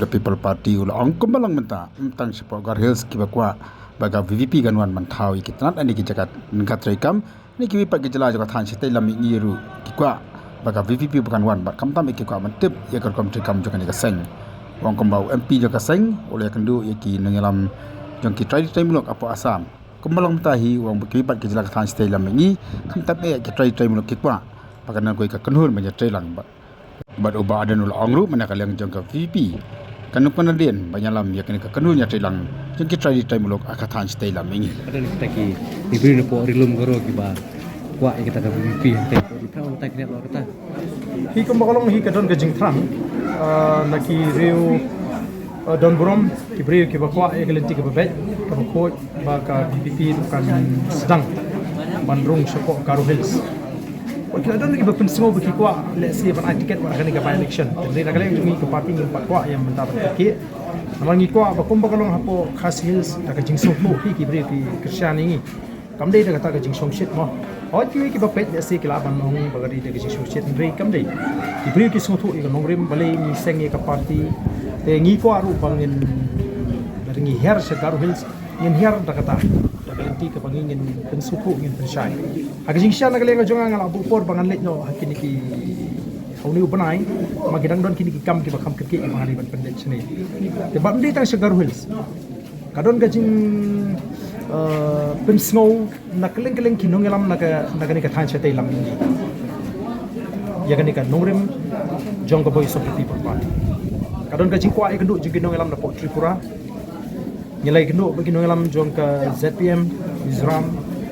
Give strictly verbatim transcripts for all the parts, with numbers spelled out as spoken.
Ka People Party u la ong kumba long mynta, ym tang shapoh Garo Hills kiba kwah ba ka V P P kan wan ban thaw ïa ki tnat lane ki jaka treikam, ne kiwei pat ki jylla jong ka thaiñ shatei lam mihngi ruh ki kwah ba ka V P P ba kan wan, bad khamtam ïa ki kwah ban tip ïa ka rukom treikam jong kane ka seng. U ong kumba u M P jong ka seng u la ïakynduh ïa ki nongïalam jong ki trai ri trai muluk hapoh Assam. Kumba long mynta hi, u ong ba kiwei pat ki jylla ka thaiñ shatei lam mihngi, khamtam eh ki trai ri trai muluk ki kwah ba kan don kawei ka kynhun ban ïatreilang bad Bad u Bah Ardent u la ong ruh, mynta ka liang jong ka V P P kan ym kwah nadien ban ïalam ïa kane ka kynhun ïatreilang jong ki trai ri trai muluk ha ka thaiñ shatei lam mihngi. Ka don kita ki, ki briew napoh Ri Lum Garo kiba kwah ïa kita ka V P P hangtei. Ki pynlong kita ki nep lo kita. Hi kumba ka long hi ka don ka jingthrang, ah, na ki riew, ah, don burom, ki briew kiba kwah ïa ka lynti kaba beit, kaba khuid ba ka V P P ruh kan sdang ban rung shapoh Garo Hills. Wat ki la don kiba pynsngew ba ki kwah lehse ban ai tiket wat ha kane ka by election. Hynrei na ka liang jong ngi ka party ngim pat kwah ïa mynta ban kit. Namar ngi kwah ba kumba ka long hapoh Khasi Hills da ka jingsngewthuh hi ki briew ki kyrshan ïa ngi. Kam dei da kata ka jingshongshit mo. Hooid kiwei kiba peit lehse ki lah ban ong ba ka dei da ka jingshongshit, hynrei kam dei. Ki briew ki sngewthuh ïa ka nongrim, balei ngi seng ïa ka party. Te ngi kwah ruh ba ngin, lada ngi hiar sha Garo Hills, ngin hiar da kata, da ka lynti kaba ngi ngin pynsngewthuh, ngin pynshai. Ha ka jingshisha na ka liang ka jong nga, nga la buh por ba ngan leit noh ha kine ki, ha une u bnai, ma ki dang don kine ki kam kiba kham kyrkieh kiba nga dei ban pynleit shane. Te bad ym dei tang sha Garo Hills. Ka don ka jing, eh, pynsngew na kylleng kylleng ki nongïalam na ka, na kane ka thaiñ shatei lam mihngi ïa kane ka nongrim jong ka Voice of the People Party. Ka don ka jingkwah ïakynduh jong ki nongïalam napoh Tripura. Ngi la ïakynduh bad ki nongïalam jong ka Z P M Mizoram.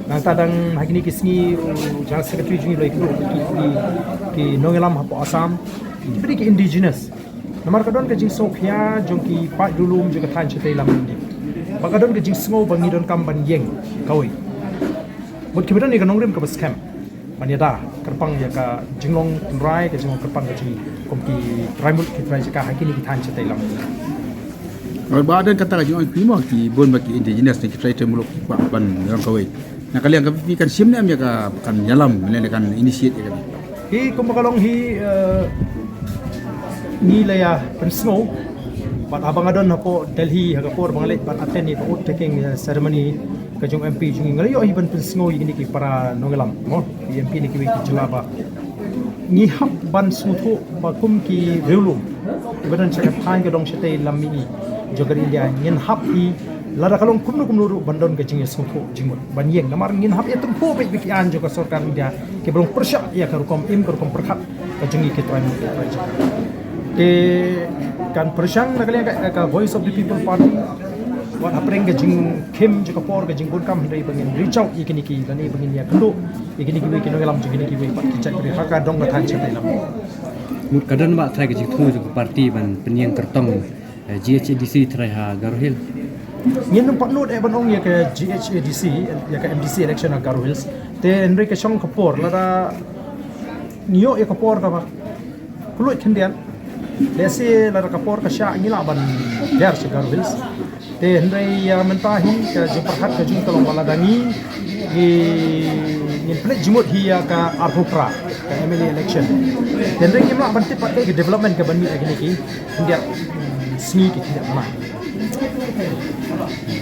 Nangta dang ha kine ki sngi u General Secretary jong ngi u la ïakynduh bad ki, ki, ki nongïalam hapoh Assam. Kiba dei ki indigenous. Namar ka don ka jingsngewkhia jong ki paid riewlum jong ka thaiñ shatei lam mihngi. Ba ka don ka jingsngew ba ngi donkam ban ïeng kawei. Bad kiba don ïa ka nongrim kaba skhem ban ïada kyrpang ïa ka jinglong tynrai, ka jinglong kyrpang ka jong ngi kum ki trai muluk ki trai jaka ha kine ki thaiñ shatei lam mihngi. Bad ba don kata ka jingong ki mo, ki bun ba ki indigenous ne ki trai trai muluk ki kwah ban ïeng kawei. Na ka liang ka V P P kan shim ne em ïa ka, kan ïalam ne kan initiate ïa ka. Hi kumba ka long hi, eh, ngi la ïa pynsngew. Bad haba nga don hapoh Delhi ha ka por ba nga leit ban attend ïa ka oath taking, eh, ceremony ka jong M P jong ngi, nga la ïoh hi ban pynsngew ïa kine ki para nongïalam mo, ki M P ne kiwei ki jylla ba ngi hap ban sngewthuh ba kum ki riewlum kiba don sha ka thaiñ ka dong shatei lam mihngi jong ka ri India, ngin hap hi lada ka long kumno kumno ruh ban don ka jingïasngewthuh jingmut ban ïeng. Namar ngin hap ïa tyngkhuh beit bad ki aiñ jong ka sorkar India kiba long pyrshah ïa ka rukom im, ka rukom pyrkhat ka jong ngi ki trai muluk ki trai jaka. Te kan pyrshang na ka liang ka, ka Voice of the People Party wat hapdeng ka jingkhim jong ka por, ka jingbun kam, hynrei ba ngin reach out ïa kine ki, lane ba ngin ïakynduh ïa kine kiwei ki nongïalam jong kine kiwei pat ki jaitbynriew ha ka dong ka thaiñ shatei lam. Mut ka don ba trai ka jingthmu jong ka party ban pynïeng kyrtong, eh, G H A D C trai ha Garo Hills. Ngin ym pat nud eh ban ong ïa ka G H A D C, ïa ka M D C election ha Garo Hills. Te hynrei ka shong ka por, lada ngi ïoh ïa ka por kaba kylluid khyndiat, lehse lada ka por ka shah ngi lah ban hiar sha Garo Hills. Te hynrei ïa mynta hi ka jingpyrkhat ka jong ngi ka long ba lada ngi, ngi, ngin pynleit jingmut hi ïa ka arphew phra ka M L A election. Te hynrei ngim lah ban tip pat kaei ka development ka ban mih ha kine ki khyndiat sngi ki khyndiat bnai.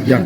Ïa.